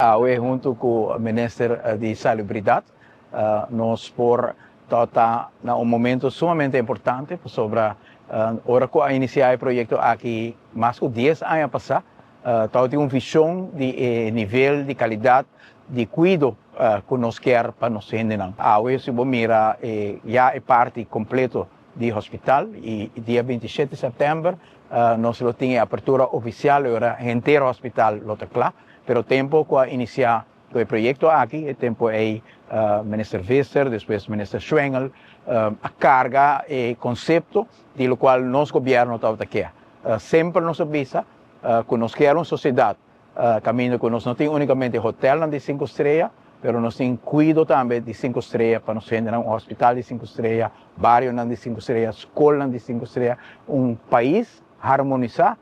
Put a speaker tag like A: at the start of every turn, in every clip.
A: Awe hunto cu Minister di Salubridad, nos por ta na un momento sumamente importante sobre ora cu a inicia e proyecto aki mas cu 10 aña pasa, tin un vision di nivel di calidad di cuido cu nos kier pa nos hendenan. Awe si bo mira ya e parti completo di hospital y dia 27 di september nos lo tin apertura oficial, ora henter hospital lo ta cla, pero tempo cu a inicia e proyecto aki, e tempo ey Minister Visser, despues Minister Schwengle, a carga e concepto di loke nos gobierno tabata kier. Semper nos a bisa cu nos kier un sociedad caminda cu nos no tin unicamente hotel di 5 strea, pero nos tin cuido tambe di 5 strea pa nos un hospital di 5 strea, bario di 5 strea, scol di 5 strea, un pais harmonisa,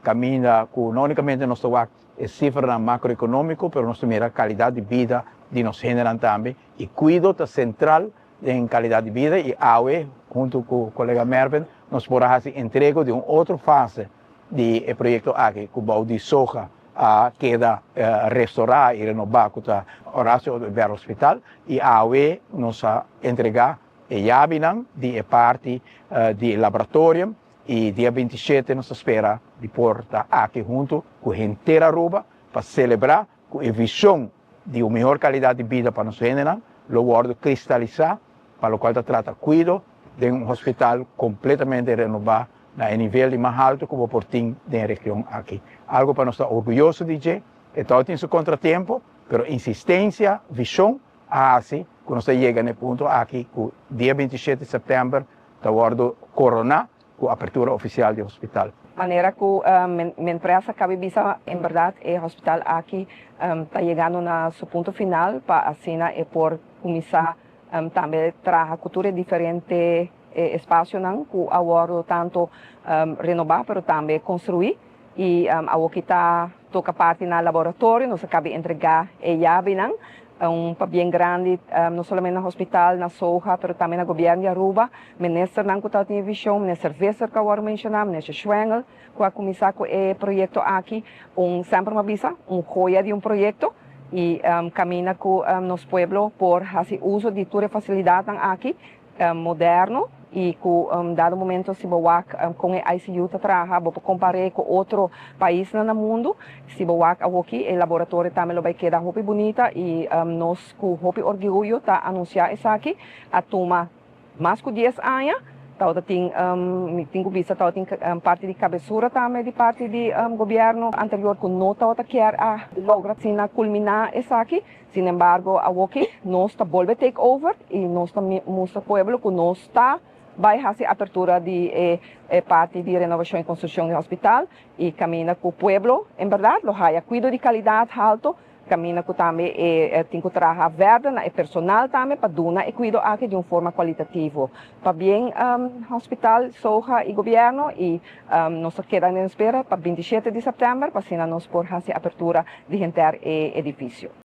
A: caminda cu no unicamente nos ta e cifra macroeconomico, pero nos mira calidad di bida di nos hende tambe y cuido ta central den calidad di bida. Y awe hunto cu colega Mervin nos por haci entrega di un otro fase di e proyecto aki cu bou di SOHA a keda restaura y renoba, cu ta Horacio Oduber Hospital, y awe nos a entrega e yabinan di e parti di laboratorio y dia 27 nos ta spera di por ta aki hunto cu henter Aruba pa celebra cu e vision di un miho calidad di bida pa nos hendenan lo wordo cristalisa pa loke ta trata cuido di un hospital completamente renoba na e nivel di mas halto cu por tin den e region aki. Algo pa nos ta orguyoso di dje, e tin su contratempo, pero insistencia, vision, asina cu nos a yega na e punto aki, cu dia 27 di september, ta wordo corona cu apertura oficial di hospital.
B: Manera cu mi empresa a caba di bisa, en berdad, e hospital aki ta yegando na su punto final pa asina e por cuminsa tambe traha cu tur diferente espacionan cu a wordo tanto renoba, pero tambe construi, y awo ta toca parti na laboratorio. Nos a caba di entrega e yabinan, un pabien grandi no solamente na hospital, na SOHA, pero tambe na gobierno di Aruba, ministernan cu tin vision, Minister Visser cu a menciona, Minister Schwengle, cu a cuminsa cu e proyecto aki, un semper mi a bisa, un joya di un proyecto y caminda cu nos pueblo por haci uso di tur facilidad aki moderno y cu dado momento si bo wak con e ICU ta traha, bo compara cu otro pais na mundo. Si bo wak aki, e laboratorio tambe lo bay keda hopi bunita y nos cu hopi orguyo ta anuncia esaki. A tuma mas cu 10 aña. Tawata tin tin cu bisa tawata tin parti di cabesura tambe di parti di gobierno anterior cu no tawata kier a logra asina culmina esaki. Sin embargo, awoki nos ta bolbe take over y nos ta mustra pueblo cu nos ta bay haci apertura di parti di renovacion y construccion di hospital y caminda cu pueblo en berdad lo haya cuido di calidad halto, caminda cu tambe tin cu traha verder na e personal tambe pa duna e cuido aki di un forma cualitativo. Pabien hospital, SOHA y gobierno, y nos ta keda na espera pa 27 di september pa asina nos por haci apertura di henter e edificio.